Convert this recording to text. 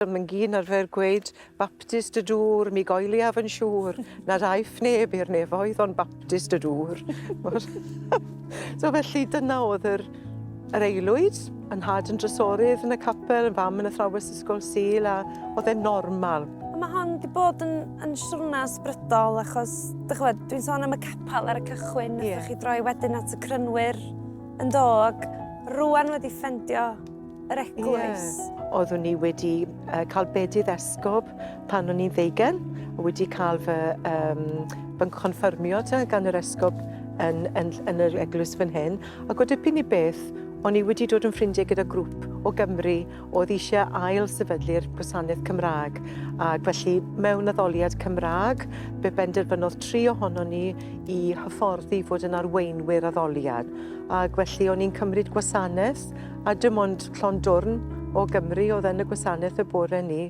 Mae'n arfer gweud, "Baptist y dŵr, mi goeliaf yn siŵr, nad aiff neb i'r nefoedd ond Baptist y dŵr." So felly dyna oedd yr aelwyd, yn nhad yn drysorydd yn y capel, yn fam yn athrawes ysgol Sul, a oedd e'n normal. Mae hon wedi bod yn siwrna ysbrydol achos, dych ch'mod, dwi'n sôn am y capel ar y cychwyn, yeah. Chi droi wedyn at y Crynwyr yn do, ac rwan wedi ffendio yr eglwys. Yeah. Oeddwn ni wedi cael bedydd esgob pan o'n i'n 20, a wedi cael fy nghonffyrmio te gan yr esgob yn yr eglwys fan hyn. Ac o dipyn i beth, o'n i wedi dod yn ffrindiau gyda grŵp o Gymru oedd eisiau ail sefydlu'r gwasanaeth Cymraeg. Ac felly mewn addoliad Cymraeg, fe benderfynodd tri ohonon ni i hyfforddi fod yn arweinwyr addoliad. Ac felly o'n i'n cymryd gwasanaeth, a dim ond llond dwrn o Gymru oedd yn y gwasanaeth y bore ni.